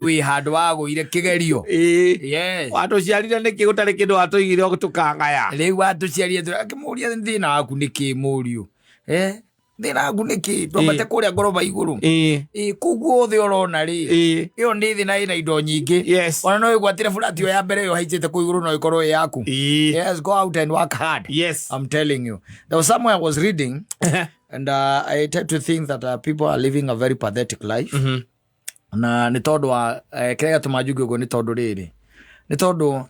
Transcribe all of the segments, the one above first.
Wĩ handũ wagũire kĩgerio. Ĩĩ. Yes. Watũciarire nĩkĩ gũtarĩ kĩndũ watũigire tũkangaya? Rĩu watũciarire akĩmũria thĩna waku nĩ kĩ mũriũ? Eh? Thĩna waku nĩ kĩ? Twambate kũrĩa ngoroba igũrũ. Ĩĩ. Ĩ, kũu guothe ũrona rĩ, Ĩĩ. ĩyo nĩ thĩ na ĩna indo nyingĩ. Yes. Ona no ĩgwatĩre burati ĩyo ya mbere ĩyo haicĩte kũu igũrũ no ĩkorwo ĩ yaku. Ĩĩ. Yes, go out and work hard. Yes. I'm telling you. There was somewhere I was reading and I tend to think that people are living a very pathetic life. Na nĩ tondũ wa kĩrĩa gĩatũma njuge ũguo nĩ tondũ rĩrĩ, nĩ tondũ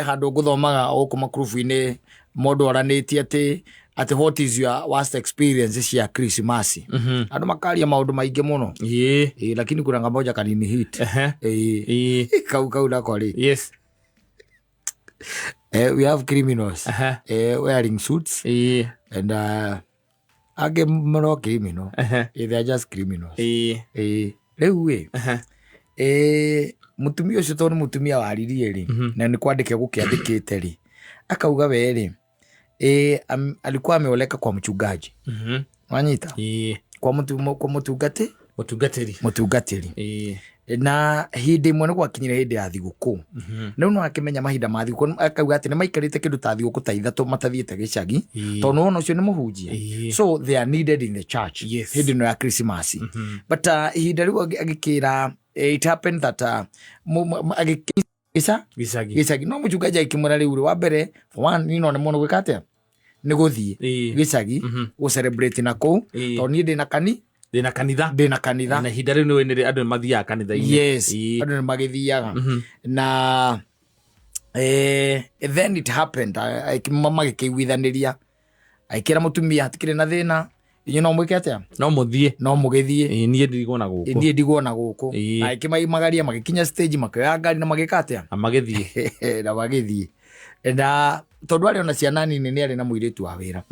handũ ngũthomaga gũkũ makurubu-inĩ mũndũ aranĩtie atĩ what is your worst experience cia Christmas. Andũ makaria maũndũ maingĩ mũno. Ĩĩ. Ĩĩ, lakini kuna kamoja kanini hit. Ĩĩ. Ĩĩ. Kau nako rĩ. Yes. We have criminals wearing suits Ĩĩ. and angĩ no criminal. They are just criminals. Ĩĩ. Ĩĩ. Rĩu ĩ, ĩĩ, mũtumia ũcio tondũ nĩ mũtumia waririe rĩ, na nĩ kwandĩka gũkĩandĩkĩte rĩ, akauga we rĩ, ĩĩ, alikuwa ameoleka kwa mchungaji. Wanyita? Ĩĩ. Kwa kwa mũtungati? Mũtungatĩri. Mũtungatĩri. Ĩĩ. Na hĩndĩ ĩmwe nĩ gwakinyire hĩndĩ ya thigũkũ. Rĩu no akĩmenya mahinda ma thigũkũ, akauga atĩ nĩ maikarĩte kĩndũ ta thigũkũ ta ithatũ matathiĩte gĩcagi, tondũ nĩwona ũcio nĩ mũhunjia. So they are needed in the church Yes. hĩndĩ ĩno ya Christmas. But ihinda rĩu agĩkĩra, it happened that agĩkĩca Gĩcagi. gĩcagi, no mũchungaji agĩkĩmwĩra rĩu rĩ, wa mbere, for one, niĩ no nemwo nĩ gwĩka atĩa, nĩ gũthiĩ Ĩĩ. gĩcagi gũ celebrate na kũu, tondũ niĩ ndĩna kani Ndĩna kanitha. Ndĩna kanitha. Na ihinda rĩu nĩ andũ nĩ mathiaga kanitha-inĩ. Yes. Ĩĩ. Andũ nĩ magĩthiaga na then it happened magĩkĩiguithanĩria, agĩkĩra mũtumia hatikĩrĩ na thĩna, inyuĩ no mwĩke atĩa? No mũthiĩ. No mũgĩthiĩ. Ĩĩ, niĩ ndigwo na gũkũ. Niĩ ndigwo na gũkũ. Ĩĩ. Na agĩkĩmaimagaria magĩkinya stage, makĩoya ngari na magĩka atĩa? Na magĩthiĩ. Na magĩthiĩ, na tondũ arĩ ona ciana nini, nĩ arĩ na mũirĩtu wa wĩra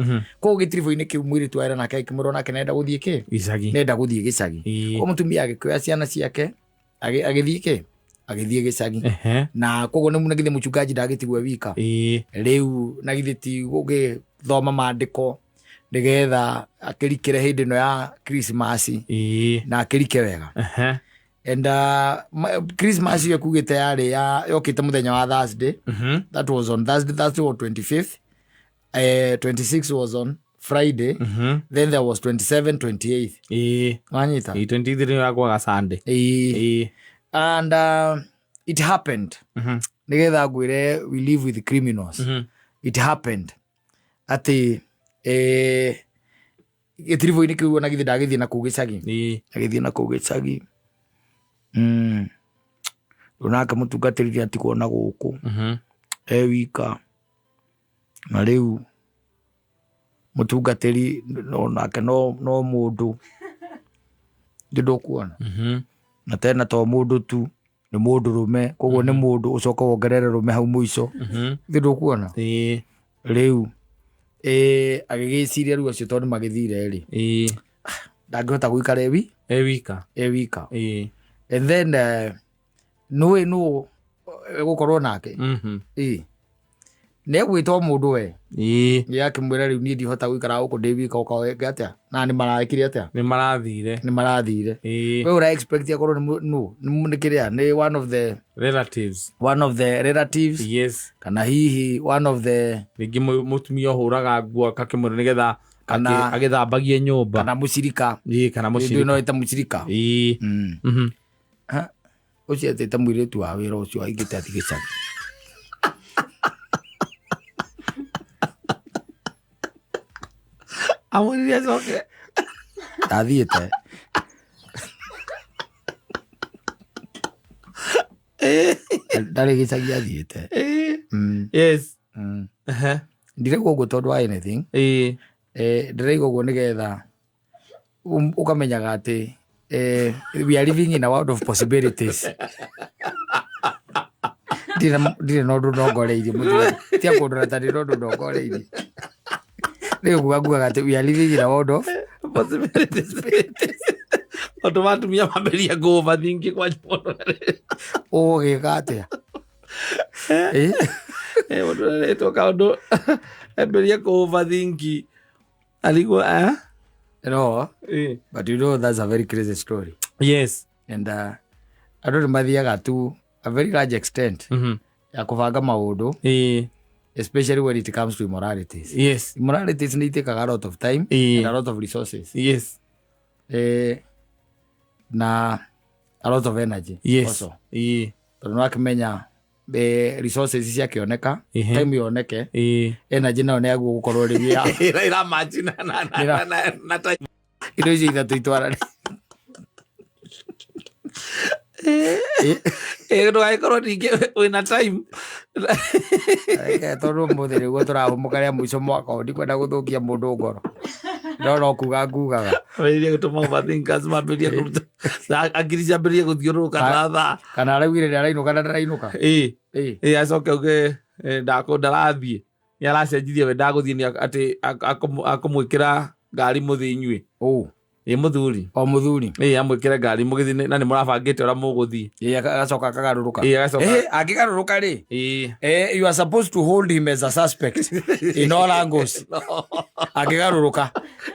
koguo gĩtiribũ-inĩ kĩu, mũirĩtu wa wĩra nake agĩkĩmwĩra onake nenda gũthiĩ kĩ? Gĩcagi. Nenda gũthiĩ gĩcagi. Ĩĩ. Koguo mũtumia agĩkĩoya ciana ciake, agĩthiĩ kĩ? Agĩthiĩ gĩcagi. Na koguo nĩ na githĩ mũchungaji ndagĩtigwo e wika? Ĩĩ. Rĩu na githĩ ti gũgĩthoma maandĩko nĩgetha akĩrikĩre hĩndĩ ĩno ya Christmas na akĩrike wega. And Christmas ĩyo kugĩte yarĩ ya yokĩte mũthenya wa Thursday. That was on Thursday. Thursday was 25th, 26 was on Friday, then there was 27, 28. Ĩĩ. Wanyita? Ĩĩ, 23 yakwaga Sunday. Ĩĩ. Ĩĩ. And it happened, nĩgetha ngwĩre we live with criminals, it happened atĩ gĩtiribũ-inĩ kĩu ona githĩ ndagĩthiĩ na kũu gĩcagi. Ĩĩ. Agĩthiĩ na kũu gĩcagi. Rĩu nake mũtungatĩri atigwo na gũkũ e wika, na rĩu mũtungatĩri no nake no mũndũ ndĩ ndũkuona. Na tena to mũndũ tu, nĩ mũndũ rũme, koguo nĩ mũndũ ũcoka wongerere rũme hau mũico, ndĩ ndũkuona. Ĩĩ. Rĩu agĩgĩciria rĩu acio tondũ magĩthire rĩ, ndangĩhota gũikara ewi E wika. E wika. Ĩĩ. And then nũĩ nũ gũkorwo nake. Ĩ, nĩ egwĩtwo mũndũ we. Ĩĩ. Nĩ akĩmwĩra rĩu niĩ ndihota gũikara gũkũ ndĩ wika, ũka atĩa na nĩ marekire atĩa? Nĩ marathire. Nĩ marathire. Ĩĩ. We ũra expect akorwo nĩ nũ nĩ kĩrĩa nĩ one of the relatives. One of the relatives. Yes. Kana hihi one of the rĩngĩ mũtumia ũhũraga nguo akakĩmwĩra nĩgetha agĩthambagie nyũmba. Kana mũcirika. Ĩĩ, kana Ndũ mũcirika. no ĩta mũcirika. Ĩĩ. Ha? Ũcio etĩte mũirĩtu wa wĩra ũcio aingĩte athi gĩcagi. Amwĩrire acoke. Ndathiĩte. Ndarĩ gĩcagi athiĩte. Yes. Ndiraigua ũguo tondũ wa anything. Ĩĩ. Ndĩraigua ũguo nĩgetha ũkamenyaga atĩ we are living in a world of possibilities. Ndirĩ na ũndũ ndongoreirie mũthuri tia kũndora ta ndĩ na ũndũ ndongoreirie. Rĩu nguga atĩ we are living in a world of possibilities. Tondũ watumia mambĩrĩria ngũũbathingi kwanja mũndũ. Ũgũgĩka atĩa? Eh? Mũndũ aretwo kaũndũ ambĩrĩria kũũbathingi arigwo eh? No, Eh. but you know that's a very crazy story. Yes. And Andũ nĩ mathiaga to a very large extent ya kũbanga maũndũ, especially when it comes to immoralities. Immoralities nĩ itĩkaga a lot of time and a lot of resources, na a lot of energy also, tondũ nĩwakĩmenya resources ciakĩoneka, time yoneke, energy nayo nĩyaguo gũkorwo rĩu ya Ĩramachi na time. Indo icio ithatũ itwarane. Ndũgagĩkorwo ningĩ wĩna time. Reke, tondũ ũmũthĩ nĩguo tũrahũmũka rĩa mũico mwaka ũyũ, ndikwenda gũthũkia mũndũ ngoro, no kuga ngugaga. Ambĩrĩrie gũtũma overthinkers mambĩrĩrie kũruta akiri ciambĩrĩrie gũthiũrũrũka na thaa. Kana araugire nĩ arainũka na ndarainũka. Acoke auge ndarathiĩ, nĩ aracenjirie, we ndagũthiĩ, nĩ atĩ akũmwĩkĩra ngari mũthiĩ inyuĩ. Ũ? Ĩ, mũthuri. O mũthuri. Ĩ, amwĩkĩre ngari mũgĩthiĩ na nĩ mũrabangĩte ũrĩa mũgũthiĩ. Agacoka akagarũrũka. Ĩ, agacoka. Angĩgarũrũka rĩ, you are supposed to hold him as a suspect in all angles angĩgarũrũka.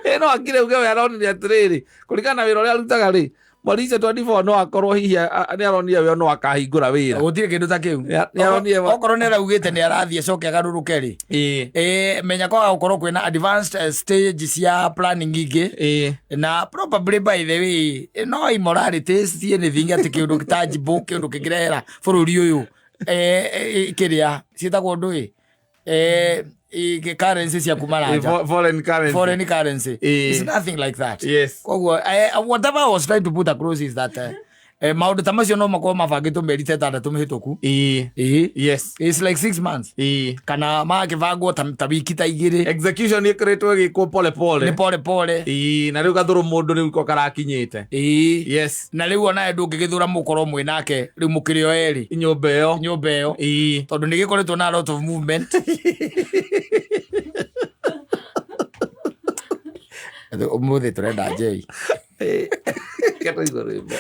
Ĩ, no akire uge we aronire atĩrĩrĩ, kũringana na wĩra ũrĩa arutaga rĩ, mweri icio 24 no akorwo hihi nĩ aronire we no akahingũra wĩra. Gũtirĩ kĩndũ ta kĩu. Nĩ aronire Okorwo nĩ araugĩte nĩ arathiĩ acoke agarũrũke rĩ, menya kwaga gũkorwo kwĩna advanced stage cia planning ingĩ. Na probably, by the way, no immoralities ti anything atĩ kĩũndũ tangible, kĩũndũ kĩngĩrehera bũrũri ũyũ kĩrĩa ciĩtagwo ndũĩ currency cia kuma na nja. Foreign currency. Foreign currency. It's nothing like that. Koguo whatever I was trying to put across is that maũndũ ta macio no makorwo mabangĩtwo mĩeri ta 6 mĩhĩtũku. It's like 6 months kana magakĩbangwo ta wiki ta 2. Execution ĩkoretwo ĩgĩkwo pole pole. Nĩ pole pole. Na rĩu gathũrũ mũndũ rĩu ko karakinyĩte. Na rĩu onawe ndũngĩgĩthũra mũkorwo mwĩ nake rĩu mũkĩrĩ o erĩ nyũmba ĩyo. Nyũmba ĩyo, tondũ nĩ gĩkoretwo na a lot of movement. Ũmũthĩ tũrenda njei. Reke tũigue rwĩmbo.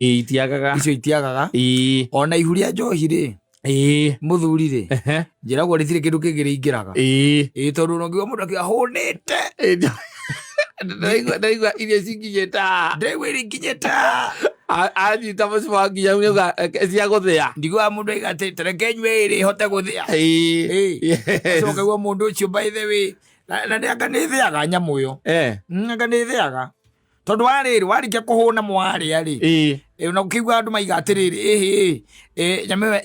Ĩ, itiagaga. Icio itiagaga. Ona ihu rĩa njohi rĩ, mũthuri rĩ, njĩragwo rĩtirĩ kĩndũ kĩngĩ rĩingĩraga. Ĩ, tondũ nongiuga mũndũ akiuga hũnĩte. Ndaigua irio cikinyĩte haha. Ndĩraigua irio ikinyĩte haha. Anyita mũcimo wa nginya nĩuga cia gũthĩa. Ndiguaga mũndũ aiga atĩ tereke nyue ĩrĩ hote gũthĩa. Acoka guo mũndũ ũcio, by the way, na nĩ anga nĩ ĩthĩaga nyamũ ĩyo. Anga nĩ ĩthĩaga tondũ warĩrĩ warĩkia kũhũna mwarĩa rĩ, na ũkĩigua andũ maiga atĩrĩrĩ, ĩhĩ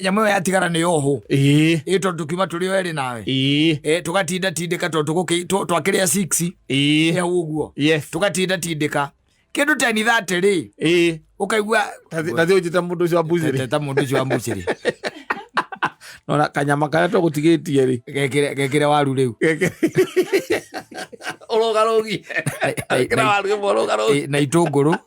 nyamũ ĩyo yatigara nĩ yohũ. Ĩ, tondũ tũkiuma tũrĩ o erĩ nawe, tũgatinda tindĩka tondũ twakĩrĩa 6 hau ũguo, tũgatinda tindĩka kĩndũ 10:30 rĩ, ũkaigua. Tathi ũnjĩte mũndũ ũcio wa mbucĩrĩ. Ta mũndũ ũcio wa mbucĩrĩ. Nona kanyama karĩa tũgũtigĩtie rĩ, gekĩre waru rĩu. Ũrũgarũgie. Ĩkĩra waru ĩmwe ũrũgarũgie. Na itũngũrũ.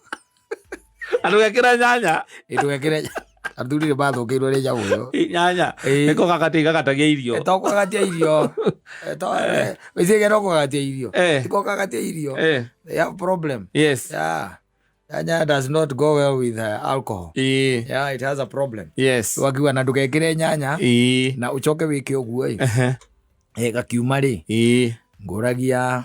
Na ndũgekĩre nyanya. Ndũgekĩre, athuri nĩ mathũkĩirwo nĩ nyamũ ĩyo. Nyanya nĩko gakati gagatagia irio. To kũgagatia irio. Wĩcirie no kũgagatia irio. Ti kũgagatia irio. They have problem. Yeah. Nyanya does not go well with alcohol. Yeah, it has a problem. Wakiuga na ndũgekĩre nyanya na ũcoke wĩke ũguo ĩ. Gakiuma rĩ, ngũragia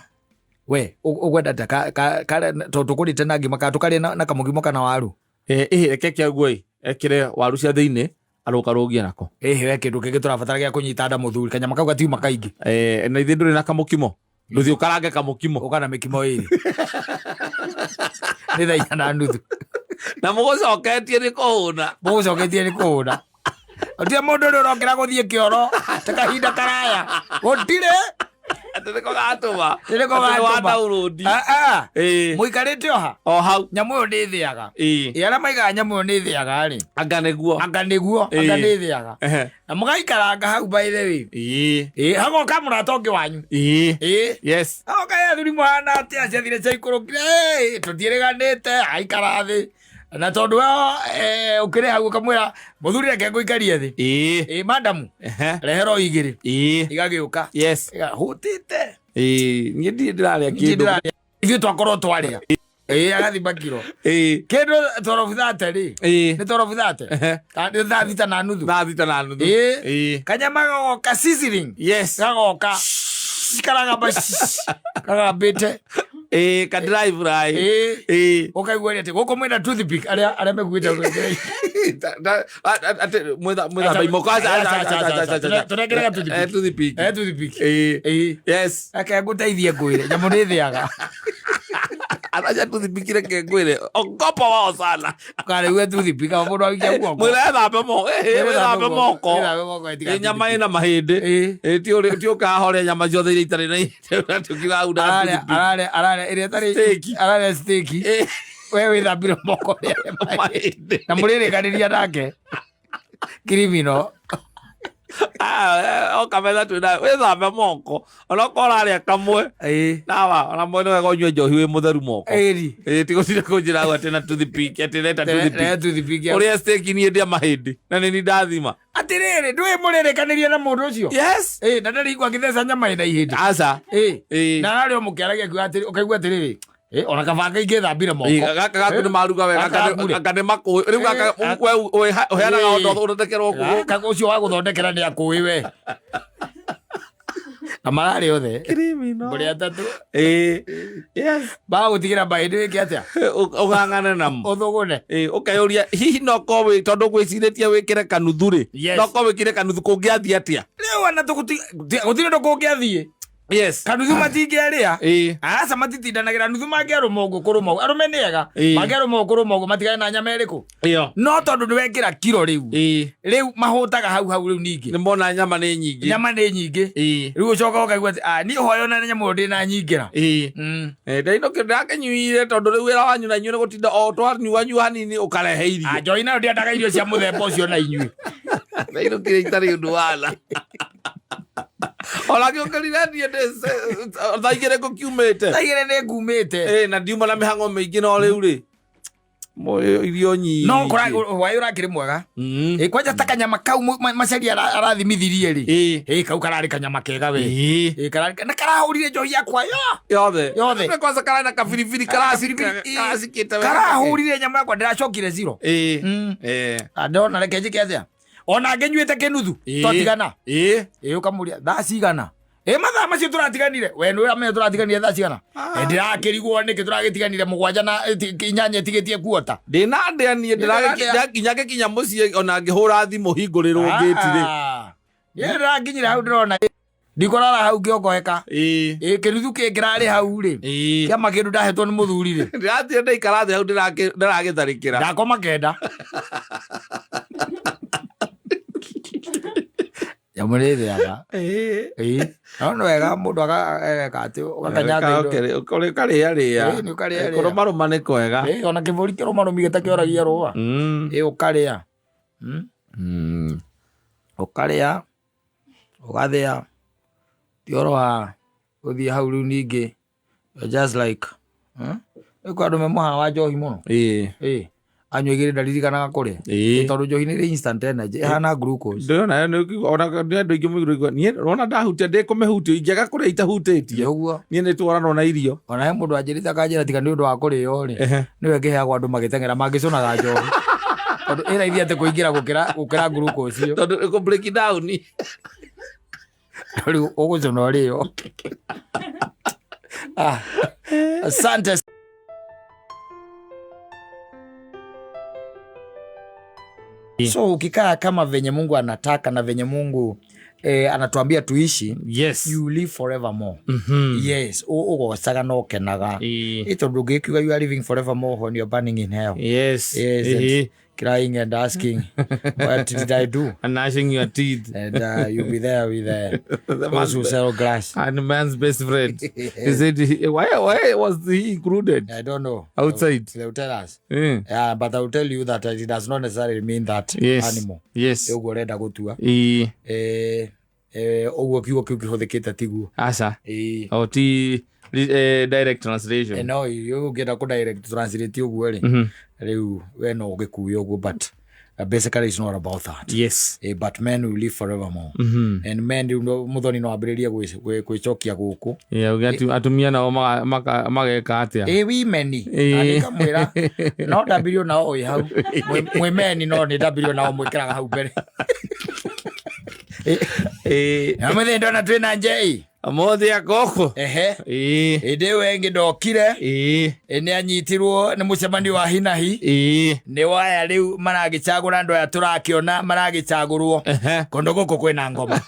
we ũkwenda ta tondũ tũkũrĩte na ngima, kana tũkarĩe na kamũkimo kana waru? Ĩ, reke kĩaguo ĩ ekĩre waru cia thĩinĩ arũgarũgie nako. Ĩhĩ, we kĩndũ kĩngĩ tũrabatara gĩa kũnyita nda mũthuri, kanyama kau gatiuma kaingĩ. Na ithuĩ ndũrĩ na kamũkimo, ndũthiĩ ũkarange kamũkimo. Ũka na mĩkimo ĩrĩ, nĩ thaa 4:30. Na mũgũcoketie nĩ kũhũna. Mũgũcoketie nĩ kũhũna. Gũtirĩ mũndũ ũrĩa ũrokĩra gũthiĩ kĩoro ta kahinda karaya, gũtirĩ. Atĩ nĩko gatũma. Nĩko Atĩ nĩ wa gatũma. download. Ah, ah. Mũikarĩte oha. O hau. Nyamũ ĩyo nĩ ĩthĩaga. Ĩ, arĩa maigaga nyamũ ĩyo nĩ ĩthĩaga rĩ, anga nĩguo. Anga nĩguo, anga nĩ ĩthĩaga. Na mũgaikaranga hau, by the way. Ĩ, hagoka mũrata ũngĩ wanyu. Ĩ, hagoka athuri, mũhana atĩa, ciathire ciaikũrũkire, tũtiĩrĩganĩte, aikara thĩ, na tondũ we ũkĩrĩ hau ũkamwĩra mũthuri, reke ngũikarie thĩ. Ĩ, madamu, rehera o igĩrĩ. Igagĩũka. Hũtĩte. Niĩ ndirĩ ndĩrarĩa Niĩ kĩndũ. ndĩrarĩa. Ithuĩ twakorwo twarĩa, ĩ, agathima kiro kĩndũ 12:30 rĩ. Nĩ 12:30. Nĩ thaa 6:30. Thaa 6:30. Kanyama gagoka sizzling. Gagoka karagamba kagambĩte. Ĩĩ, ka dry fry. Ĩĩ. Ĩĩ. Ũkaigua atĩ gũkũ mwĩna toothpick arĩa arĩa mekuĩte. Atĩ mwĩthamba imoko. Aca, aca, aca, aca, aca, aca. Tũnengeraga toothpick. Eh, toothpick. Eh, toothpick. Ĩĩ. Ĩĩ. Yes. Reke ngũteithie ngwĩre nyamũ nĩ thĩaga. Araca toothpick reke ngwĩre. Ogopa wao sana. Ũkarĩue toothpick aho mũndũ aikia guoko. Mwĩre ethambe moko. Ĩĩ, wĩthambe moko. Wĩthambe moko, ĩtiga Ĩ, nyama toothpick. ĩna mahĩndĩ. Ĩĩ. Ĩ, ti ũkahore nyama ciothe iria itarĩ na ihĩndĩ tukiuga una Ararĩa toothpick. ararĩa ararĩa ĩrĩa ĩtarĩ Steak. ararĩa steak. Ĩ, We wĩthambire moko rĩa mahĩndĩ. mahĩndĩ. Na mũrĩrĩkanĩria nake. Criminal. Ah, oka metha twĩ nayo wĩthambe moko onokorwo ũrarĩa kamwe. Ĩĩ. Nawa ona mwene wega ũnyue njohi wĩ mũtheru moko. Ĩri. Ĩ, ti gũtinda kũnjĩra hau atĩ na toothpick, atĩ reta toothpick. Rĩa toothpick. Ũrĩa steak niĩ ndĩa mahĩndĩ na nĩ ni ndathima. Atĩrĩrĩ, ndũĩ mũrĩrĩkanĩria na mũndũ ũcio. Yes. Ĩĩ, na ndarĩ igua agĩtheca nyama ĩna ihĩndĩ. Aca. Ĩĩ. Ĩĩ. Na ararĩ o mũkĩaragia akiuga atĩrĩ, ũkaigua atĩrĩrĩ, ĩ, ona kaba ingĩthambire moko. Ĩ, gaka gaku nĩ maruga wega, Gaka gaku rĩ. gaka nĩ makũĩ rĩu gaka. Ĩ, we ũheanaga Ĩ. ũndũ ũthondekerwo kũgũ. Gaka ũcio wa gũthondekera nĩ akũĩ we. Na mararĩ othe. Mũrĩ atatũ. Ĩ, yes. Bagũtigĩra mahĩndĩ wĩke atĩa? Ũng'ang'ane namo. Ũthũgũne. Ĩ, ũkeyũria hihi nokorwo wĩ tondũ gwĩcirĩtie wĩkĩre kanuthu rĩ, Yes. nokorwo wĩkĩre kanuthu kũngĩathiĩ atĩa? Rĩu ona gũtirĩ ũndũ kũngĩathiĩ. Yes. Kanuthu matingĩarĩa. Ĩ. Aca matitindanagĩra nuthu mangĩarũma ũguo kũrũma ũguo. Arũme nĩ ega. Ĩ. Mangĩarũma ũguo kũrũma ũguo matigane na nyama ĩrĩkũ. Ĩyo. No tondũ nĩ wekĩra kiro rĩu. Ĩ. Rĩu mahũtaga hau hau rĩu ningĩ. Nĩ mona nyama nĩ nyingĩ. Nyama nĩ nyingĩ. Ĩ. Rĩu ũcoka ũkaigua atĩ ah niĩ hwayo na nyamũ ĩyo ndĩna nyingĩra. Ĩ. Ndainũkire ndĩrakĩnyuire tondũ rĩu wĩra wanyu na inyuĩ nĩ gũtinda o twanyuanyua hanini ũkarehe irio. Ah, njohi nayo ndĩendaga irio cia mũthemba ũcio na inyuĩ. Ndainũkire itarĩ ũndũ wana. Ona ngĩũkĩrire niĩ thaa igĩrĩ ngũkiumĩte. Thaa igĩrĩ nĩ ngumĩte. Ĩ, na ndiuma na mĩhang'o mĩingĩ no rĩu rĩ irio nyingĩ. No hwaĩ ũrakĩrĩ mwega. Ĩ, kwanja ta kanyama kau Macharia arathimithirie rĩ. Ĩ. Ĩ, kau kararĩ kanyama kega we. Ĩ. Ĩ, kararĩ na karahũrire njohi yakwa yo. Yothe. Yothe. Nĩ kwanza kararĩ na kabiribiri Ĩ, karacikĩte wega. karahũrire nyama yakwa ndĩracokire zero. Ĩ. Ĩ. Ah, ndona reke njĩke atĩa ona ngĩnyuĩte kĩnuthu Ĩ. twatigana. Ĩ. Ĩ, ũkamũria thaa cigana? Ĩ, mathaa macio tũratiganire we nĩ ũramenya tũratiganire thaa cigana? Ĩ, ndĩrakĩrigwo nĩkĩ tũragĩtiganire mũgwanja na inyanya ĩtigĩtie kuota. Ndĩna ndĩa niĩ. Ndĩna ndĩa. Ndĩrakinya ngĩkinya mũciĩ ona ngĩhũra thimũ hingũrĩrwo ngĩti rĩ. Ah. Niĩ ndĩrakinyire hau ndĩrona ndikũrara hau ngĩokoheka. Ĩ. Ĩ, kĩnuthu kĩngĩrarĩ hau rĩ. Ĩ. Kĩama kĩndũ ndahetwo nĩ mũthuri rĩ. Ndĩrathiĩ ndaikara thĩ hau ndĩragĩtharĩkĩra. Ndakoma kenda. Nyamũ nĩ ĩthĩaga. Ĩ, no nĩ wega mũndũ ageka atĩ ũgakanyanga indo. Ũkarĩa rĩa. Ĩ, nĩ ũkarĩa rĩa. Kũrũmarũma nĩ kwega. Ĩ, ona kĩbũri kĩrũmarũmi gĩtakĩoragia rũa. Ĩ, ũkarĩa. Ũkarĩa ũgathĩa ti ũhoro wa gũthiĩ hau rĩu ningĩ you're just like Rĩu kwĩ andũ me mũhana wa njohi mũno. Ĩ. Ĩ, anyua igĩrĩ ndaririkanaga kũrĩa. Ĩ. Tondũ njohi nĩ ĩrĩ instant energy ĩhana glucose. Ndĩrona ona nĩ andũ aingĩ mũigua niĩ ona ndahutia ndĩkũmĩhutia ingĩaga kũrĩa itahutĩtie. Ũguo. Niĩ nĩ twaranwo na irio. Ona he mũndũ anjĩrĩte akanjĩra tiga nĩ ũndũ wa kũrĩo rĩ, nĩwe ngĩheagwo andũ magĩteng'era mangĩcũnaga njohi tondũ ĩ raithi atĩ kũingĩra gũkĩra glucose ĩyo. Tondũ ĩkũ break down. Rĩu ũgũcũna ũrĩo. Ah, asante. So ukikaa kama venye Mungu anataka na venye Mungu anatuambia tuishi, Yes. you live forevermore. Yes, ũgocaga na ũkenaga. Ĩ. Ĩ, tondũ ũngĩkiuga you are living forevermore when you're burning in hell. Yes. Yes, and crying and asking what did I do? And gnashing your teeth. And you'll be there with those who sell glass. And man's best friend. He said, why was he included? I don't know. Outside. They will tell us. Yeah. Yeah, but I will tell you that it does not necessarily mean that Yes. animal. Yes. Ũguo ũrenda gũtua. Ĩ. Ũguo kiugo kĩu kĩhũthĩkĩte tiguo. Aca. Ĩ. O ti direct translation. No ũngĩenda kũ direct translate ũguo rĩ, rĩu we no ũgĩkue ũguo, but basically it's not about that. Yes. But men will live forevermore. And men rĩu mũthoni no ambĩrĩrie gwĩcokia gũkũ. Yeah, atumia nao mageka atĩa? Ĩ, women. Na nĩngamwĩra no ndambirio nao wĩ hau. Mwĩ men no nĩ ndambirio nao mwĩkĩraga hau mbere. Ĩ. Na mũthĩ ndona twĩna njei. Ũmũthĩ akoko. Ehe. Ĩĩ. Hĩndĩ ĩyo ĩngĩ ndokire. Ĩĩ. Nĩ anyitirwo nĩ mũcemanio wa hinahi. Ĩĩ. Nĩ waya rĩu maragĩcagũra andũ aya tũrakĩona maragĩcagũrwo. Ehe. Kũndũ gũkũ kwĩna ngoma.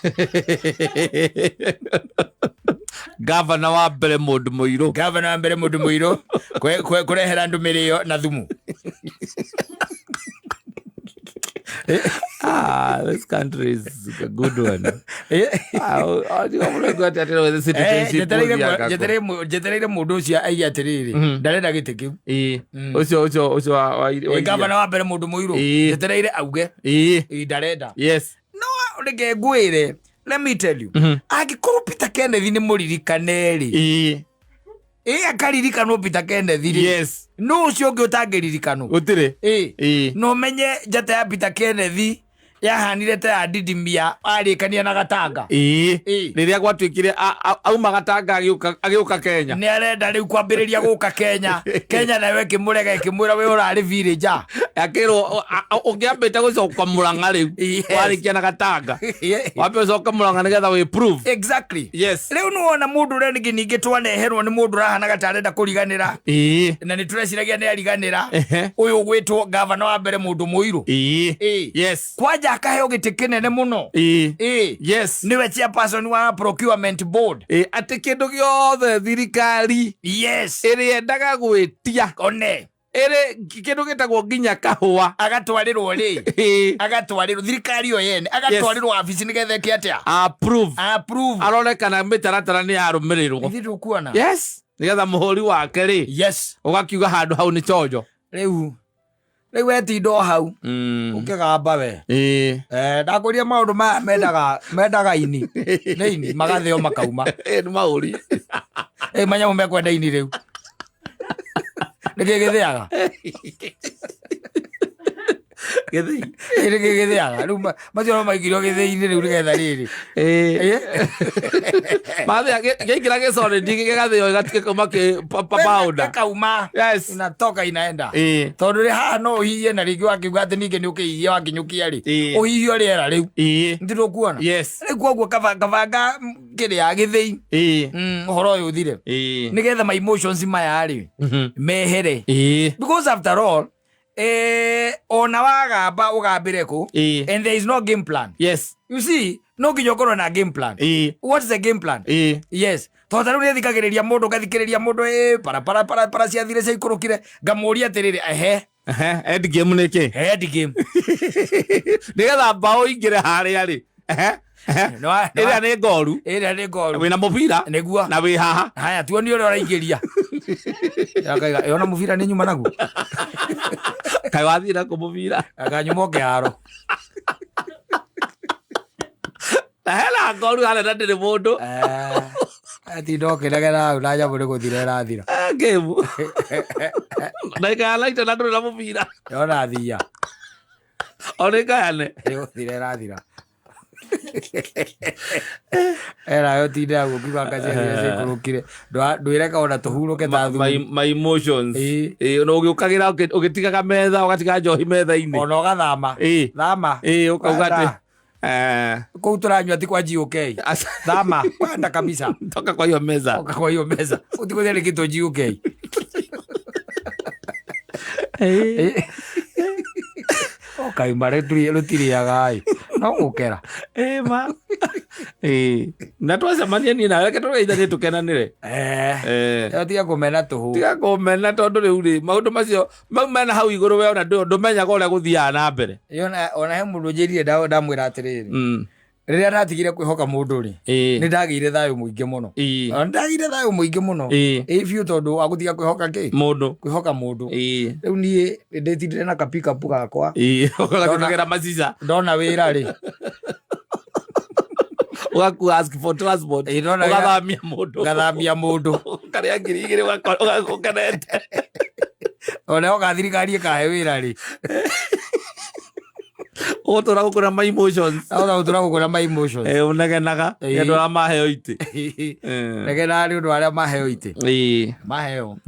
Gavana wa mbere mũndũ mũirũ. Gavana wa mbere mũndũ mũirũ kũrehera andũ mĩrĩo na thumu. Ah, this country is a good one. Ah, oh, ndiga mũno ngwate atĩ no wethe citizenship ũthiaga kũ. Njetereire mũndũ ũcio aige atĩrĩrĩ, ndarenda gĩtĩ kĩu. Ĩĩ. Ũcio ũcio ũcio wa wa wa Gavana wa mbere mũndũ mũirũ. Njetereire auge ndarenda. Yes. No reke ngwĩre, let me tell you, angĩkorwo Peter Kenneth nĩ mũririkane rĩ, ĩ akaririkanwo Peter Kenneth rĩ, Yes. nũ ũcio ũngĩ ũtangĩririkanwo? Gũtirĩ. Ĩ no menye njata ya Peter Kenneth yahanire ta ya didimia arĩkania na Gatanga. Ĩĩ. Ĩĩ. Rĩrĩa gwatuĩkire auma Gatanga agĩũka Kenya. Nĩ arenda rĩu kwambĩrĩria gũka Kenya. Kenya nayo ĩkĩmũrega ĩkĩmwĩra we ũrarĩ villager. Akĩrwo ũngĩambĩte gũcoka Mũrang'a rĩu. Yes. Warĩkia na Gatanga. Wambe ũcoke Mũrang'a nĩgetha wĩ prove. Exactly. Yes. Rĩu nĩ wona mũndũ ũrĩa ningĩ ningĩ twaneherwo nĩ mũndũ ũrahanaga ta arenda kũriganĩra. Ĩĩ. Na nĩ tũreciragia nĩ ariganĩra. Ehe. Ũyũ ũgwĩtwo gavana wa mbere mũndũ mũirũ. Ĩĩ. Ĩĩ. Yes. Kwanja akaheo gĩtĩ kĩnene mũno. Ĩĩ. Ĩĩ. Yes. Nĩwe chairperson wa procurement board. Ĩĩ, atĩ kĩndũ gĩothe thirikari Yes. ĩrĩendaga gwĩtia One. ĩrĩ kĩndũ gĩtagwo nginya kahũa. Agatwarĩrwo rĩ. Ĩĩ. Agatwarĩrwo thirikari yo yene. Agatwarĩrwo wabici nĩgetha ĩke atĩa? Approve. Approve. Arore kana mĩtaratara nĩ yarũmĩrĩrwo. Ithuĩ ndũkuona. Yes. Nĩgetha mũhũri wake rĩ. Yes. Ũgakiuga handũ hau nĩ chonjo. Rĩu rĩu wetinda o hau ũkĩgamba we. Ĩĩ. Ndakũria maũndũ maya mendaga ini. Nĩ ini magathĩo makauma. Ĩĩ, nĩ maũri. Manyamũ mekwenda ini rĩu. Nĩkĩ gĩthĩaga? Gĩthĩi. Nĩkĩ gĩthĩaga? Rĩu macio no maikirio gĩthĩi-inĩ rĩu nĩgetha rĩrĩ. Ĩĩ. Mathĩa gĩaingĩra gĩcoreti gĩgathĩo gĩkauma powder. Gĩkauma. Yes. Inatoka inaenda. Ĩĩ. Tondũ rĩ haha no ũhihie na rĩngĩ wakiuga atĩ ningĩ nĩ ũkĩhihia wakinyũkia rĩ. Ĩĩ. Ũhihio rĩera rĩu. Ĩĩ. Nĩtũkuona. Yes. Rĩu koguo kabanga kĩrĩa gĩthĩi. Ĩĩ. Ũhoro ũyũ ũthire. Ĩĩ. Nĩgetha my emotions maya rĩ mehere. Ĩĩ. Because after all, ona wagamba ũgambĩre kũ. Ĩĩ. And there is no game plan. Yes. You see, no nginya ũkorwo na game plan. Ĩĩ. What is the game plan? Ĩĩ. Yes. Tondũ ta rĩu nĩthikagĩrĩria mũndũ ngathikĩrĩria mũndũ para para para para ciathire ciaikũrũkire ngamũria atĩrĩrĩ ehe. Ehe, end game nĩ kĩ? End game. Nĩgetha mbaũ ingĩre harĩa rĩ. Ehe. Ehe. Ĩrĩa nĩ ngoru. Ĩrĩa nĩ ngoru. Wĩna mũbira. Nĩguo. Na wĩ haha. Haya, tuonie ũrĩa ũraingĩria. Akaiga, ĩyo na mũbira nĩ nyuma naguo. Kaĩ wathiĩ nakũ mũbira? Akanyuma o kĩharo. Na hena ngoru harĩa na ndĩrĩ mũndũ. Atinda ũkĩnegena hau na nyamũ nĩ gũthira ĩrathira. Game. Ndagĩka ya laita na ndũrĩ na mũbira. Yona thia. O nĩ ngayane. Nĩ gũthira ĩrathira. Era yo tinde hau ũkiuga anga ciathira ciikũrũkire. Ndwĩreka ona tũhurũke ta thumu. My emotions. Ĩĩ. Ĩĩ, na ũgĩũkagĩra ũgĩtigaga metha, ũgatiga njohi metha-inĩ. Ona ũgathama. Ĩĩ. Thama. Ĩĩ, ũkauga atĩ, Wenda. Kũu tũranyua ti kwa GOK. Thama. Kwenda kabisa. Toka kwa hiyo meza. Toka kwa hiyo meza. Ũtigũthia rĩkĩtwo GOK. Ũkauma rũtirĩaga ĩ. No gũkera. Ĩĩ, ma. Ĩĩ. Na twacemania niĩ nawe, reke tũgeithanie tũkenanĩre. Ĩyo tiga kũmena tũhũ. Tiga kũmena tondũ rĩu rĩ, maũndũ macio mau mena hau igũrũ we ona ndũmenyaga ũrĩa gũthiaga na mbere. Ĩyo ona he mũndũ ũnjĩrire ndamwĩra atĩrĩrĩ. Rĩrĩa ndatigire kwĩhoka mũndũ rĩ, nĩ ndagĩire thayũ mũingĩ mũno. Ona ndagĩire thayũ mũingĩ mũno. Ĩĩ biũ tondũ wa gũtiga kwĩhoka kĩ? Mũndũ. Kwĩhoka mũndũ. Ĩĩ. Rĩu niĩ ndĩtindire na ka pick up gakwa. Ĩĩ, ũgakĩgera macica. Ndona wĩra rĩ. Ũgakua ask for transport. Ĩĩ, ndona wĩra. Ũgathamia mũndũ. Ngathamia mũndũ. Ũkarĩa ngiri igĩrĩ ũkenete. Ona yoka thirikari ĩkahe wĩra rĩ. Ũgũtũra gũkũ na my emotions. Ahota gũtũra gũkũ na my emotions. Ĩĩ, ũnegenaga. Ĩĩ. Nĩ andũ arĩa maheo itĩ. Negenaga nĩ ũndũ wa arĩa maheo itĩ. Ĩĩ. Maheo.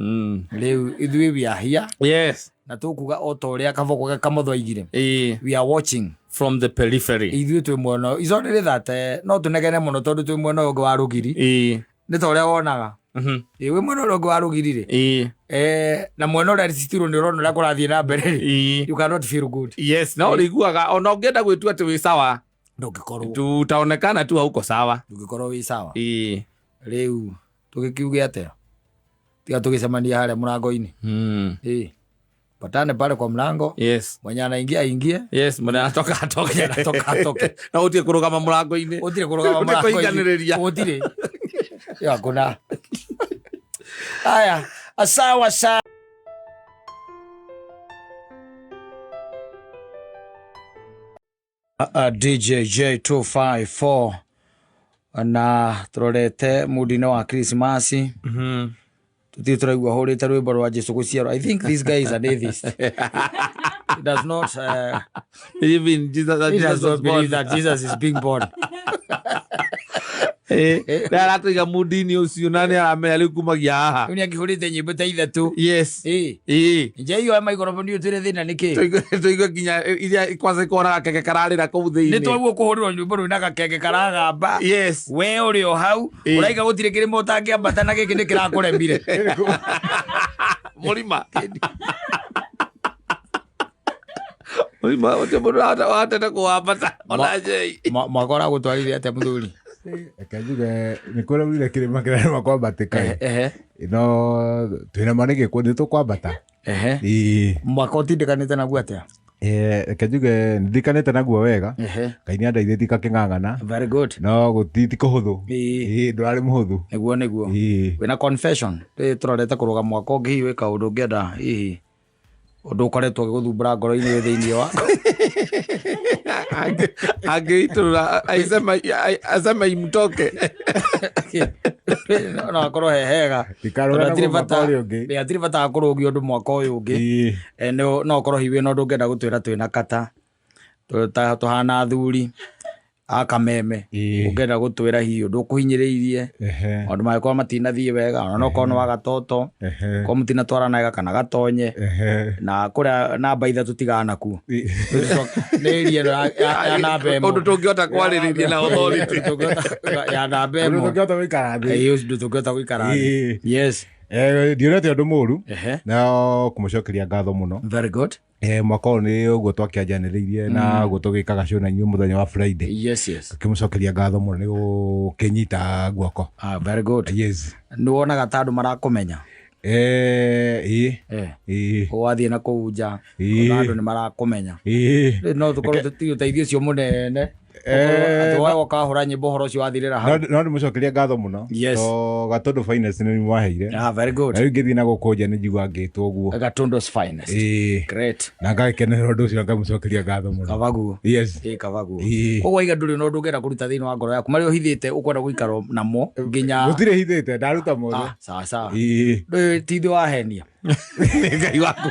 Rĩu ithuĩ we are here. Yes. Na tũkuga o ta ũrĩa Kaboko Kamotho aigire. Ĩĩ. We are watching From the periphery. Ithuĩ twĩ mwena ũyũ. Ico nĩ that no tũnegene mũno tondũ twĩ mwena ũyũ ũngĩ wa rũgiri. Ĩĩ. Nĩ ta ũrĩa wonaga. Ĩĩ, wĩ mwena ũrĩa ũngĩ wa rũgiri rĩ. Ĩĩ. Na mwena ũrĩa citirwo nĩ ũrona ũrĩa kũrathiĩ na mbere rĩ. Ĩĩ. You cannot feel good. Yes, no ũrĩiguaga ona ũngĩenda gwĩtua atĩ wĩ sawa, Ndũngĩkorwo. tutaonekana tu hauko sawa. Ndũngĩkorwo wĩ sawa. Ĩĩ. Rĩu tũgĩkiuge atĩa? Tiga tũgĩcemania harĩa mũrango-inĩ. Ĩĩ. Patane pale kwa mlango. Yes. Mwenye anaingia aingie. Yes, mwenye anatoka atoke. Mwenye anatoka atoke. Na ũtige kũrũgama mũrango-inĩ. Ũtirĩ kũrũgama Ũtige mũrango-inĩ. kũiganĩrĩria. Gũtirĩ. Ĩyo hakuna. Haya, sawa sawa. DJ J254 na turorete mudi-inĩ wa Christmas. Tutirĩ tũraigua hũrĩte rwĩmbo rwa Jesu gũciarwo. I think this guy is an atheist. He does not Believe in Jesus, that he Jesus does not was born. believe that Jesus is being born. Nĩ aratũiga mudi-inĩ ũcio na nĩ aramenya rĩu kumagia haha. Rĩu nĩ akĩhũrĩte nyĩmbo ta ithatũ. Yes. Ĩĩ. Ĩĩ. Nje iyo maikoroboni ũtwĩre thĩna nĩ kĩ? Tũigue nginya iria kwanza ikona gakenge kararĩra kũu Nĩ thĩinĩ. twaguo kũhũrĩrwo nyĩmbo rwĩna gakenge karagamba. Yes. We ũrĩ o hau Ĩĩ. ũraiga gũtirĩ kĩrĩma ũtangĩambata na gĩkĩ nĩ kĩrakũremire. Mũrima. Mũrima ũcio mũndũ watete kũwambata ona njei. Mwaka ũragũtwarire atĩa mũthuri? Reke njuge nĩ kũraurire kĩrĩma kĩrarema kwambatĩka. Ehe. No twĩna ma nĩ tũkwambata. Ehe. Ĩĩ. Mwaka ũtindĩkanĩte naguo atĩa? Reke njuge nĩndikanĩte naguo wega. Ehe. Ngai nĩ andeithĩtie ngakĩng'ang'ana. Very good. No gũti ti kũhũthũ. Ĩĩ. Ĩĩ, ndũrarĩ mũhũthũ. Nĩguo nĩguo. Ĩĩ. Wĩna confession rĩ tũrorete kũrũga mwaka ũngĩ hihi wĩ kaũndũ ũngĩenda hihi ũndũ ũkoretwo ũgĩgũthumbũra ngoro-inĩ wĩ thĩinĩ wa Angĩitũrũra aisema imtoke. No akorwo he hega. Ndikarũgame Tondũ hatirĩ naguo mwaka bata- ũrĩa ũngĩ. Ĩ, hatirĩ bata wa kũrũgia ũndũ mwaka ũyũ ũngĩ. Ĩĩ. No ũkorwo hihi wĩna ũndũ ũngĩenda gũtwĩra twĩna kata tũhana athuri a kameme. Ĩĩ. Ũngĩenda gũtwĩra hihi ũndũ ũkũhinyĩrĩirie Ehe. maũndũ mangĩkorwo matinathiĩ wega ona no korwo nĩ wa gatoto Ehe. korwo mũtinatwarana wega kana gatonye Ehe. na kũrĩa namba ithatũ tigana nakuo Ĩĩ. nĩ area ĩno ya namba ĩmwe. Ũndũ tũngĩhota kwarĩrĩria na authority. Ya namba Ũndũ ĩmwe. tũngĩhota gũikara thĩ. Ĩĩ, ũndũ tũngĩhota gũikara thĩ. Ĩĩ. Yes. Ndionete ũndũ mũru. Ehe. No kũmũcokeria ngatho mũno. Very good. Mwaka ũyũ nĩ ũguo twakĩanjanĩrĩirie na ũguo tũgĩkaga show na inyuĩ mũthenya wa Friday. Yes, yes. Tũkĩmũcokeria ngatho mũno nĩ gũkĩnyita guoko. Ah, very good. Yes. Nĩ wonaga ta andũ marakũmenya. Ĩĩ. Eh. Ĩĩ. Wathiĩ na kũu nja Ĩĩ. ona andũ nĩ marakũmenya. Ĩĩ. Rĩu no tũkorwo tũtirĩ ũteithio ũcio mũnene. Atĩ woka wahũra nyĩmbo ũhoro ũcio wathirĩra hau. No ndĩmũcokeria ngatho mũno. Yes. To Gatundu Finest nĩ mwaheire. Ah, very good. Na rĩu ngĩthiĩ na gũkũ nja nĩ njiguaga ngĩtwo ũguo. Gatundu's finest. Ĩĩ. Great. Na ngagĩkenerera ũndũ ũcio na ngamũcokeria ngatho mũno. Kabaguo. Yes. Ĩĩ kabaguo. Ĩĩ. Koguo waiga ndũrĩ na ũndũ ũngĩenda kũruta thĩinĩ wa ngoro yaku marĩa ũhithĩte ũkwenda gũikara namo nginya. Gũtirĩ hithĩte ndaruta mothe. Ah, sawa sawa. Ĩĩ. Ndũĩ ti ithuĩ wahenia. Nĩ Ngai waku.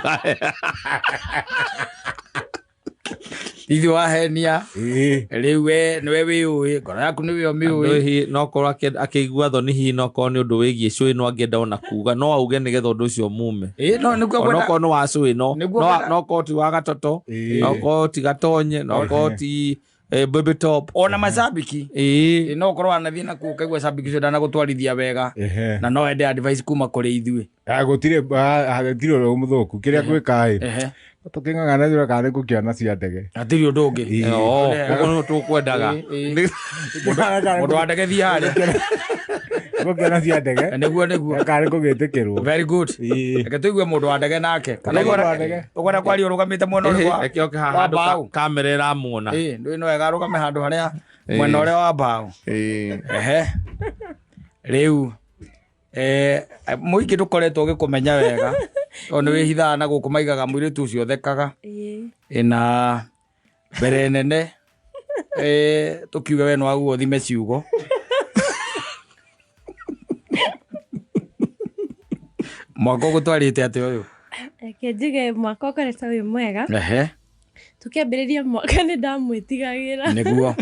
Ti ithuĩ wahenia. Ĩĩ. Rĩu we nĩwe wĩũĩ ngoro yaku nĩwe ũmĩũĩ. Hihi no korwo akĩigua thoni hihi no korwo nĩ ũndũ wĩgiĩ cũĩ no angĩenda ona kuga no auge nĩgetha ũndũ ũcio mume. Ĩĩ no nĩguo Ona ngwenda. okorwo nĩ wa cũĩ no Nĩguo ngwenda- no korwo ti wa gatoto Ĩĩ. no korwo ti gatonye no korwo ti baby top. Ona macambiki. Ĩĩ. Ĩĩ no ũkorwo wanathiĩ nakuo ũkaigua cambiki ũcio ndanagũtwarithia wega. Ehe. Na no ende advice kuma kũrĩ ithuĩ. Gũtirĩ gũtirĩ ũndũ mũthũku kĩrĩa ngwĩka ĩ. Ehe. Tũkĩng'ang'ana njũra kana nĩ ngũkĩona cia ndege. Hatirĩ ũndũ ũngĩ. Ĩĩ. Ũguo nĩguo tũkwendaga. Ĩĩ, Mũndũ wa ndege thiĩ harĩa. Ngũkĩona cia ndege. Nĩguo nĩguo. Kana nĩ kũgĩtĩkĩrwo. Very good. Ĩĩ. Reke tũigue mũndũ wa ndege nake. Kana Mũndũ wa ndege. ũkwenda kwaria ũrũgamĩte mwena ũrĩkũ wa- Reke oke haha wa handũ mbaũ. kamera ĩramuona. Ĩĩ, ndũĩ no wega arũgame handũ harĩa mwena ũrĩa wa mbaũ. Ĩĩ. Ehe. Rĩu mũingĩ ndũkoretwo ũgĩkũmenya wega tondũ nĩ wĩhithaga na gũkũ maigaga mũirĩtu ũcio ũthekaga. Ĩĩ. Ĩna mbere nene tũkiuge we nĩwaguo ũthime ciugo. Mwaka ũgũtwarĩte atĩa ũyũ? Reke njuge mwaka ũkoretwo wĩ mwega. Ehe. Tũkĩambĩrĩria mwaka nĩ ndamwĩtigagĩra. Nĩguo.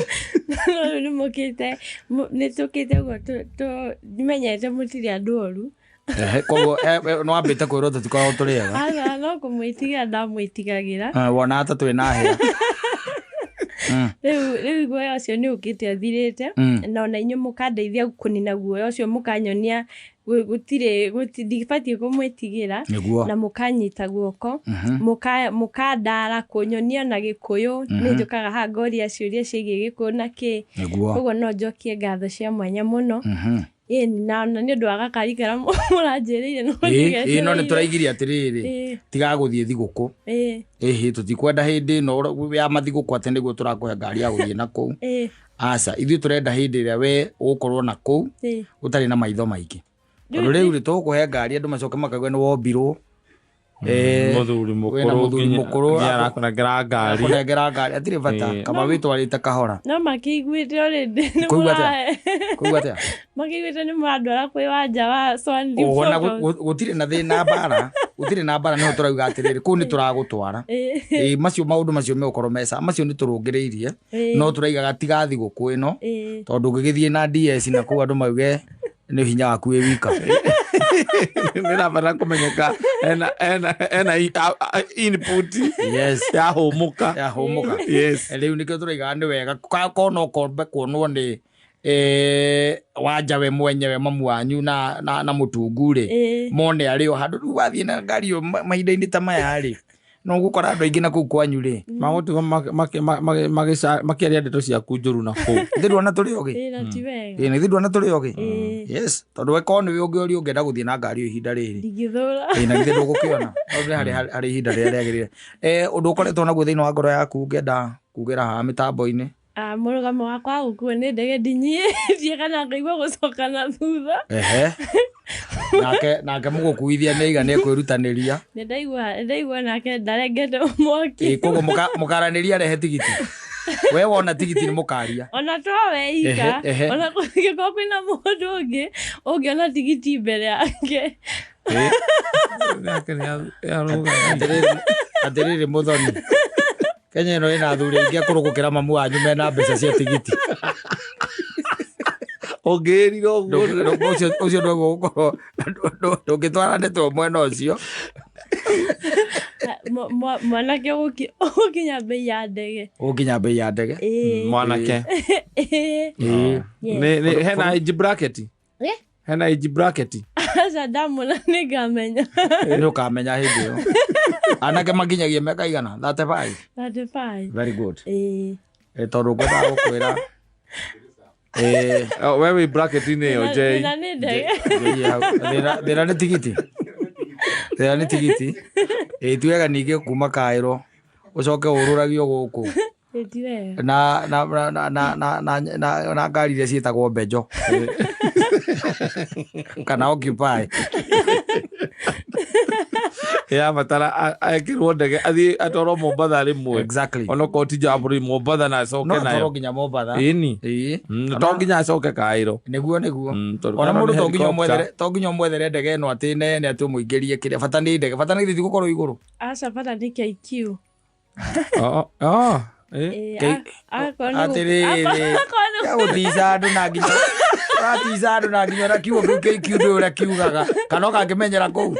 No rĩu nĩ mũkĩte nĩ tũkĩte ũguo menyete mũtirĩ andũ oru. Ehe, koguo no wambĩte kwĩrwo tũtikoragwo tũrĩ ega. Aca, no kũmwĩtigĩra ndamwĩtigagĩra. Wona ta twĩ na hĩa. Rĩu guoya ũcio nĩ ũkĩte ũthirĩte, na ona inyuĩ mũkandeithia kũnina guoya ũcio, mũkanyonia gũtirĩ ndibatiĩ kũmwĩtigĩra. Nĩguo. Na mũkanyita guoko, mũkandara kũnyonia na Gĩkũyũ. Nĩ njũkaga haha ngoria ciũria ciĩgiĩ Gĩkũyũ na kĩ. Nĩguo. Koguo no njokie ngatho cia mwanya mũno. Ĩni, na ona nĩ ũndũ wa gakari karĩa mũranjĩrĩire no Ĩĩ, no nĩ ndigetereire. tũraigirie atĩrĩrĩ, tiga gũthiĩ thigũkũ. Ĩhĩ, tũtikwenda hĩndĩ ĩno ya mathigũkũ atĩ nĩguo tũrakũhe ngari ya gũthiĩ na kũu. Aca, ithuĩ tũrenda hĩndĩ ĩrĩa we ũgũkorwo na kũu ũtarĩ na maitho maingĩ, tondũ rĩu rĩ tũgũkũhe ngari andũ macoke makaigua nĩ wombirwo. Mũthuri Wĩna mũkũrũ. Mũthuri mũkũrũ. Nginya arakũnengera ngari. Kũnengera ngari atirĩ bata. Kaba wĩtwarĩte kahora. No makĩiguĩte already nĩ Kũigua atĩa? mũrahe. Kũigua atĩa? Makĩiguĩte nĩ mũrandwara kwĩ wanja wa Swanley Ona Photos. gũtirĩ na thĩna mbara, gũtirĩ na mbara, nĩho tũrauga atĩrĩrĩ, kũu nĩ tũragũtwara. Ĩĩ, macio maũndũ macio megũkorwo mesa macio nĩ tũrũngĩrĩirie, no tũraigaga tiga thigũkũ ĩno, tondũ ũngĩgĩthiĩ na DS na kũu andũ mauge nĩ hinya waku wĩ wika. Nĩ rabatara kũmenyeka ena input yahũmũka. Yahũmũka. Rĩu nĩkĩo tũraigaga nĩ wega ko no kombe kuonwo nĩ wanja we mwenyewe, mamu wanyu na mũtungu rĩ, mone arĩ o handũ. Rĩu wathiĩ na ngari ĩyo mahinda-inĩ ta maya rĩ, no ũgũkora andũ aingĩ na kũu kwanyu rĩ Magũtigwo makĩaria ndeto ciaku njũru na kũu. Ithuĩ ndwona tũrĩ ogĩ. Ĩĩ, na ti wega. Ĩĩ, na ithuĩ ndwona tũrĩ ogĩ. Yes, tondũ we korwo nĩwe ũngĩũrio ũngĩenda gũthiĩ na ngari ĩyo ihinda rĩrĩ? Ndingĩthũra. Ĩĩ, na githĩ ndũgũkĩona no nĩ harĩ ihinda rĩrĩa rĩagĩrĩire. Ũndũ ũkoretwo naguo thĩinĩ wa ngoro yaku ũngĩenda kugĩra haha mĩtambo-inĩ? Ah, mũrũgamo wakwa wa gũkuo nĩ ndege ndinyihĩtie kana ngaigua gũcoka na thutha. Ehe, nake mũgũkuithia nĩ aiga nĩ ekwĩrutanĩria. Nĩ ndaigua nake ndarengete mwaki. Ĩĩ, koguo mũkaranĩria rehe tigiti, we wona tigiti nĩ mũkaria. Ona to we ika. Ehe, ehe. Ona kũngĩkorwo kwĩna mũndũ ũngĩ ũngĩona tigiti mbere yake. Nake nĩ arũga. Atĩrĩrĩ mũthoni, Kenya ĩno ĩna athuri aingĩ akũrũ gũkĩra mamu wanyu mena mbeca cia tigiti. Ũngĩrire ũguo. Ũcio ndũguo gũkorwo ndũngĩtwara ndeto mwena ũcio. Mwanake ũgũkinya mbei ya ndege. Ũgũkinya mbei ya ndege. Ĩĩ. Mwanake. Ĩĩ. Ĩĩ. Hena age bracket? Eh? Hena age bracket? Aca, ndamona nĩngamenya. Nĩ ũkamenya hĩndĩ ĩyo anake makinyagia mĩaka igana 35. 35. Very good. Ĩĩ. Tondũ ngwendaga gũkwĩra Oh, we wĩ bracket-inĩ ĩyo Jay. Thĩna nĩ ndege. Njĩrie hau. Thĩna nĩ tigiti, thĩna nĩ tigiti. Ĩ, ti wega ningĩ kuma kaĩro ũcoke ũrũragio gũkũ. Ĩ, ti wega. Na na na na na na na na na ngari iria ciĩtagwo mbenjo kana occupy. Yabatara ekĩrwo ndege athiĩ atwarwo Mombatha rĩmwe. Onokorwo ti nja wa bũrũri, Mombatha, na acoke No atwarwo nayo. nginya Mombatha. Ĩni. Ĩĩ. To nginya acoke Kairo. Nĩguo. Tondũ Ona Kairo mũndũ nĩ to nginya helicopter. ũmwethere, to nginya ũmwethere ndege ĩno atĩ nene atĩ ũmũingĩrie kĩrĩa. Bata nĩ ndege, bata nĩ githĩ ti gũkorwo igũrũ. Aca, bata nĩ KQ. Oh, eh. Ĩĩ, akorwo nĩ Atĩrĩrĩ, akorwo nĩ gũtica andũ na nginya ũratica andũ na nginya ona kiugo kĩu KQ ndũĩ ũrĩa kiugaga kana ũkangĩmenyera kũu.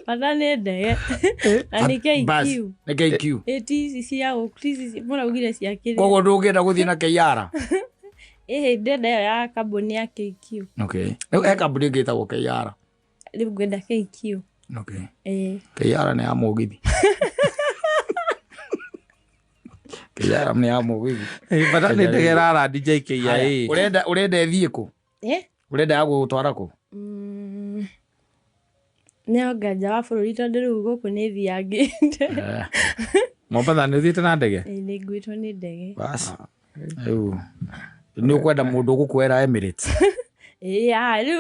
Bata nĩ ndege na nĩ Bas, KQ. Nĩ KQ. Ĩ, ti ici cia gũkũ, ti ici mũraugire cia kĩrĩa. Koguo ndũngĩenda gũthiĩ na KR? Ĩhĩ, ndĩrenda ĩyo ya kambuni ya KQ. Okay, rĩu he kambuni ĩngĩ ĩtagwo KR. Rĩu ngwenda KQ. Okay. Ĩĩ. KR nĩ ya mũgithi, KR nĩ ya mũgithi. Eh, bata nĩ ndege ĩrarandi JKIA. Ũrenda ĩthiĩ kũ? Eh? Ũrenda ya gũgũtwara kũ? Nĩonga nja wa bũrũri, tondũ rĩu gũkũ nĩ thiangĩte. Mombatha nĩ ũthiĩte na ndege? Ĩĩ, nĩ nguĩtwo nĩ ndege. Bas, rĩu nĩ ũkwenda mũndũ ũgũkuera Emirates? Ĩĩ, rĩu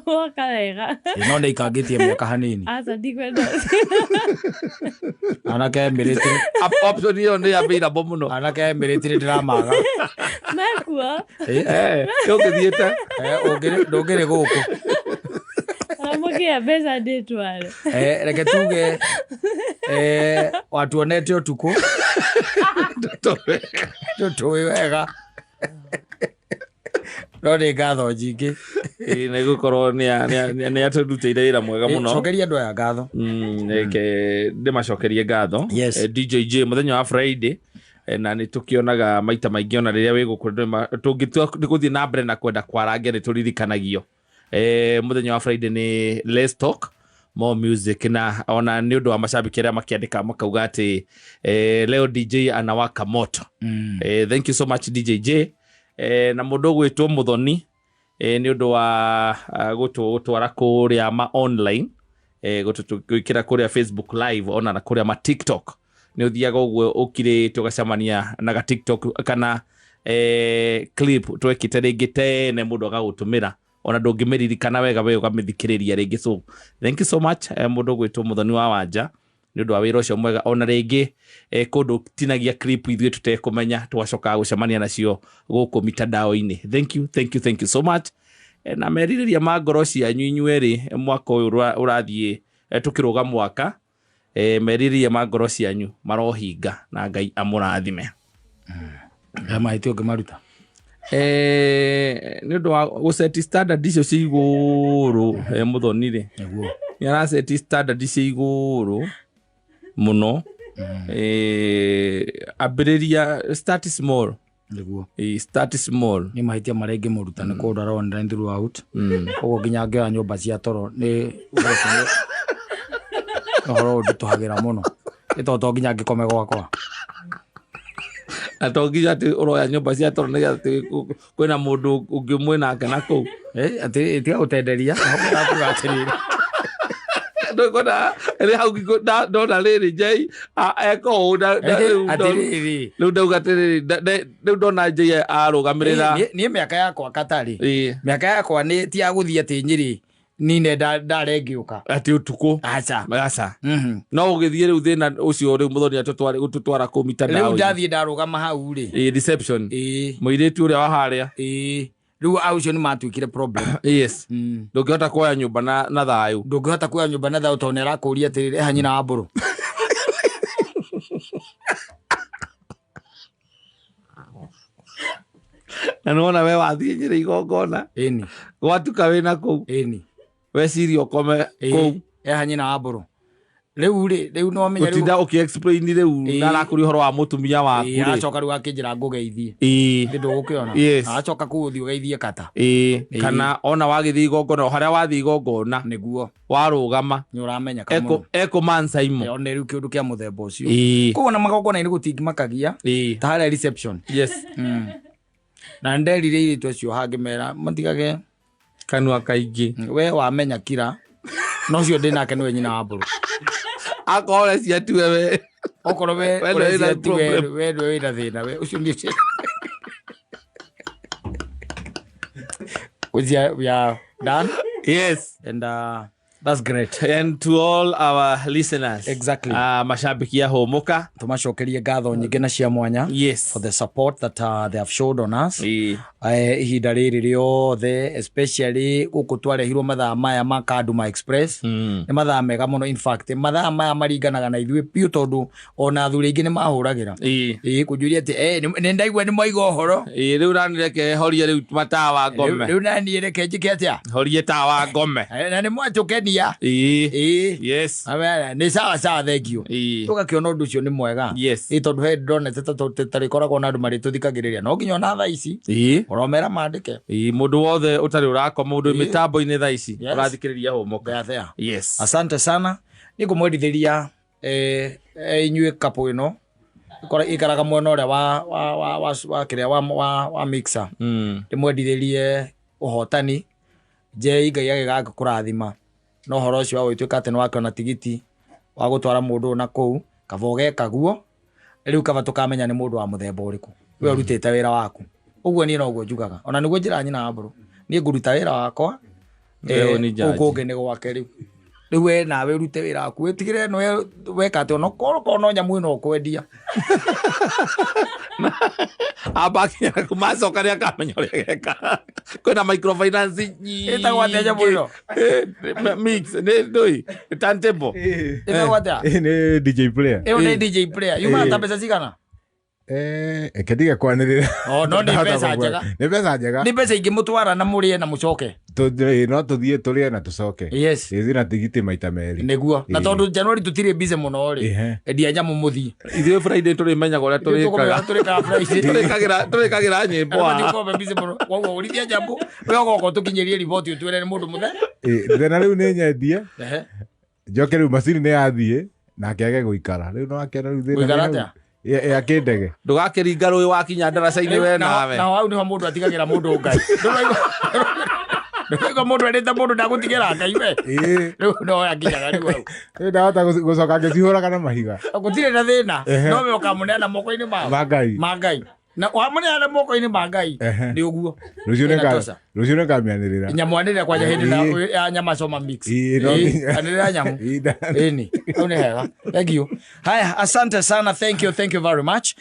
woka wega. Ĩ, no nĩ ikangĩtie mĩaka hanini. Aca, ndikwenda. Anake Emirates. Option ĩyo nĩ available mũno. Anake Emirates nĩ ndĩramaga. Mekuo. Eh, ũngĩthiĩte. Ndũngĩrĩ gũkũ. Ona mũkĩhe mbeca ndĩtware. Reke tuge watuonete ũtukũ tũtũĩ wega. No nĩ ngatho nyingĩ. Ĩĩ, nĩ gũkorwo nĩ atũrutĩire wĩra mwega mũno. Cokeria andũ aya ngatho. Reke ndĩmacokerie ngatho. Yes. DJ J mũthenya wa Friday, na nĩ tũkĩonaga maita maingĩ ona rĩrĩa wĩ gũkũ tũngĩtua nĩ gũthiĩ na mbere na kwenda kwarangia nĩ tũririkanagio. Mũthenya wa Friday nĩ Let's Talk More Music, na ona nĩ ũndũ wa macambĩki arĩa makĩandĩka makauga atĩ leo DJ anawaka moto. Thank you so much DJ J. Na mũndũ ũgwĩtwo Mũthoni, nĩ ũndũ wa gũtwara kũrĩa ma online, gwĩkĩra kũrĩa Facebook live ona na kũrĩa ma TikTok. Nĩ ũthiaga ũguo ũkirĩte ũgacemania na ga TikTok kana clip twekĩte rĩngĩ tene mũndũ agagũtũmĩra ona ndũngĩmĩririkana wega we ũgamĩthikĩrĩria rĩngĩ. So thank you so much, mũndũ ũgwĩtwo Mũthoni wa Wanja nĩ ũndũ wa wĩra ũcio mwega. Ona rĩngĩ kũndũ tinagia clip ithuĩ tũtekũmenya tũgacoka gũcemania nacio gũkũ mitandao-inĩ. Thank you, thank you, thank you so much. Na merirĩria ma ngoro cianyu inyuerĩ, mwaka ũyũ ũrathiĩ, tũkĩrũga mwaka, merirĩria ma ngoro cianyu marohinga na Ngai amũrathime. He mahĩtia ũngĩmaruta? Nĩ ũndũ wa gũseti standard icio cia igũrũ, Mũthoni rĩ. Nĩguo. Nĩ araseti standard cia igũrũ mũno. Ambĩrĩria start small. Nĩguo. Start small. Nĩ mahĩtia marĩa ingĩmũruta nĩ kũndwara online throughout. Koguo nginya ngĩoya nyũmba cia toro nĩ ũhoro ũnditũhagĩra mũno. Nĩ tondũ to nginya ngĩkome gwakwa. Na to nginya atĩ ũroya nyũmba cia toro nĩgetha atĩ kwĩna mũndũ ũngĩ mwĩ nake na kũu. Atĩ tiga gũtenderia. Ndakuga atĩrĩrĩ. Ndũkwona, rĩ hau ngĩkũ-, ndona rĩrĩ Jay, eka ũũ, rĩu Atĩrĩrĩ. Rĩu ndauga atĩrĩrĩ, rĩu ndona Jay arũgamĩrĩra. Niĩ mĩaka yakwa katarĩ. Ĩĩ. Mĩaka yakwa nĩ ti ya gũthiĩ atĩ Nyĩrĩ nine ndarengĩũka. Atĩ ũtukũ. Aca. Aca. No ũgĩthiĩ rĩu thĩna ũcio rĩu Mũthoni gũtũtwara kũu mitandao-inĩ. Rĩu ndathiĩ ndarũgama hau rĩ. Ĩĩ, reception. Ĩĩ. Mũirĩtu ũrĩa wa harĩa. Ĩĩ. Rĩu au ũcio nĩ matuĩkire problem. Yes. Ndũngĩhota kuoya nyũmba na thayũ. Ndũngĩhota kuoya nyũmba na thayũ tondũ nĩ arakũũria atĩrĩrĩ, eha nyina wa mbũrũ. Na nĩwona we wathiĩ Nyĩrĩ igongona. Ĩni. Gwatuka wĩna kũu. Ĩni. Weciria ũkome Ĩĩ. kũu. Eha nyina wa mbũrũ. Rĩu rĩ, rĩu no wamenya rĩu. Gũtinda ũkĩ-explain rĩu Ĩĩ. na arakũria ũhoro wa mũtumia waku Ĩĩ, rĩ. aracoka rĩu akĩnjĩra ngũgeithie. Ĩĩ. Nĩ ndũgũkĩona. Yes. Aracoka kũu ũthiĩ ũgeithie kata. Ĩĩ. Ĩĩ. Kana ona wagĩthiĩ igongona, o harĩa wathiĩ igongona. Nĩguo. Warũgama. Nĩ ũramenya kamũno. Ekũmansa imo. Ĩĩ, one rĩu kĩũndũ kĩa mũthemba ũcio. Ĩĩ. Koguo na magongona-inĩ gũtingĩmakagia. Ĩĩ. Ta harĩa reception. Yes. Na nderire airĩtu acio hangĩ mera matigage kanua kaingĩ. We wamenya kira. No ũcio ndĩ nake nĩwe nyina wa mbũrũ. Akorwo ũrecia tiwe we. Okorwo we We ndũrĩ na ũrecia tiwe, problem. we ndũrĩ wĩna thĩna, we ũcio nĩ ũcio. Which we are done. Yes. And that's great. And to all our listeners. Exactly. Mashabiki ya Hũmũka. Tũmacokerie ngatho nyingĩ na cia mwanya. Yes. For the support that they have showed on us. Ĩĩ. Ihinda rĩrĩ rĩothe, especially gũkũ twarehirwo mathaa maya ma Kaduma Express. Nĩ mathaa mega mũno. In fact, mathaa maya maringanaga na ithuĩ biũ tondũ ona athuri aingĩ nĩ mahũragĩra. Ĩĩ. Ĩĩ, kũnjũria atĩ, nĩ ndaigua nĩ mwaiga ũhoro. Ĩĩ, rĩu nani reke horie rĩu matawa ngome. Rĩu nani reke njĩke atĩa? Horie tawa ngome. Na nĩ mwatũkenia. Ĩĩ. Ĩĩ. Yes. Amera, nĩ sawa sawa, thank you. Ĩĩ. Tũgakĩona ũndũ ũcio nĩ mwega. Yes. Ĩĩ, tondũ he ndonete ta tũtarĩkoragwo na andũ marĩtũthikagĩrĩria. No nginya ona thaa ici. Ĩĩ. Ũromera mandĩke. Ĩĩ, mũndũ wothe ũtarĩ ũrakoma, mũndũ wĩ Ĩĩ. mĩtambo-inĩ thaa ici, Yes. ũrathikĩrĩria Hũmũka. There, there. Yes. Asante sana. Nĩ ngũmwendithĩria, inyuĩ couple ĩno. Ikaraga mwena ũrĩa wa kĩrĩa, wa mixer. Ndĩmwendithĩrie ũhotani. Njei Ngai agĩgakũrathima. No ũhoro ũcio wa gũgĩtuĩka atĩ nĩwakĩona tigiti wa gũtwara mũndũ ũyũ na kũu, kaba ũgeka guo, rĩu kaba tũkamenya nĩ mũndũ wa mũthemba ũrĩkũ. We ũrutĩte wĩra waku. Ũguo niĩ noguo njugaga. Ona nĩguo njĩra nyina wa mbũrũ. Niĩ ngũruta wĩra wakwa, Wewe nĩ kũu judge. kũngĩ nĩ gwake rĩu. Rĩu we nawe ũrute wĩra waku, wĩtigĩre nĩwe weka atĩ ona korwo no nyamũ ĩno ũkwendia. Amba akinya kũ macoka nĩ akamenya ũrĩa geka. Kwĩna microfinance nyingĩ. Ĩtagwo atĩa nyamũ ĩno? Mix, nĩ ndũĩ, nĩ turntable. Ĩtagwo atĩa? Nĩ DJ player. Ĩyo nĩ DJ player. Yumaga ta mbeca cigana? Reke ndige kwanĩrĩra. Oh, no nĩ Ndahota mbeca kũgweta. njega. Nĩ mbeca njega. Nĩ mbeca ingĩmũtwara na mũrĩe na mũcoke. No tũthiĩ tũrĩe na tũcoke. Yes. Ĩĩ, na tigiti maita merĩ. Nĩguo na Ĩĩ. tondũ January tũtirĩ busy mũno rĩ, Ehe. endia nyamũ mũthiĩ. Ithuĩ Friday tũrĩmenyaga ũrĩa tũrĩkaga. Tũrĩkaga Friday. Tũrĩkagĩra nyĩmbo Andũ haha. matikoragwo me busy mũno. Koguo ũrithia nyamũ we ũgoka ũtũkinyĩrie riboti ũtwĩre nĩ mũndũ mũthe. Ĩĩ, thĩna rĩu nĩ nyendie. Ehe. Njoke rĩu macini nĩ yathiĩ nake age gũikara. Rĩu no akĩona rĩu thĩna Gũikara nĩ hau. atĩa? Ĩ akĩndege. Ndũgakĩringa rũĩ wakinya ndaraca-inĩ we nawe. Naho hau nĩho mũndũ atigagĩra mũndũ Ngai. Ndũraigua mũndũ erĩte mũndũ ndagũtigĩra Ngai we. Ĩĩ. Rĩu no akinyaga rĩu hau. Rĩu ndahota gũcoka ngĩcihũraga na mahiga. Gũtirĩ na thĩna. Ehe. No we ũkamũneana moko-inĩ mao. Ma Ngai. Ma Ngai. Na wamũneana moko-inĩ ma Ngai. Ehe. Nĩ ũguo. Rũciũ nĩ Inatosha. rũciũ nĩ ngamĩanĩrĩra. Nyamũ anĩrĩra kwanja hĩndĩ Ĩĩ. ya nyama choma mix. Ĩĩ, no Ĩĩ, nginya. anĩrĩra nyamũ. Ĩĩ, Ĩni, hau nĩ hega. Thank you. Haya, asante sana. Thank you, thank you very much.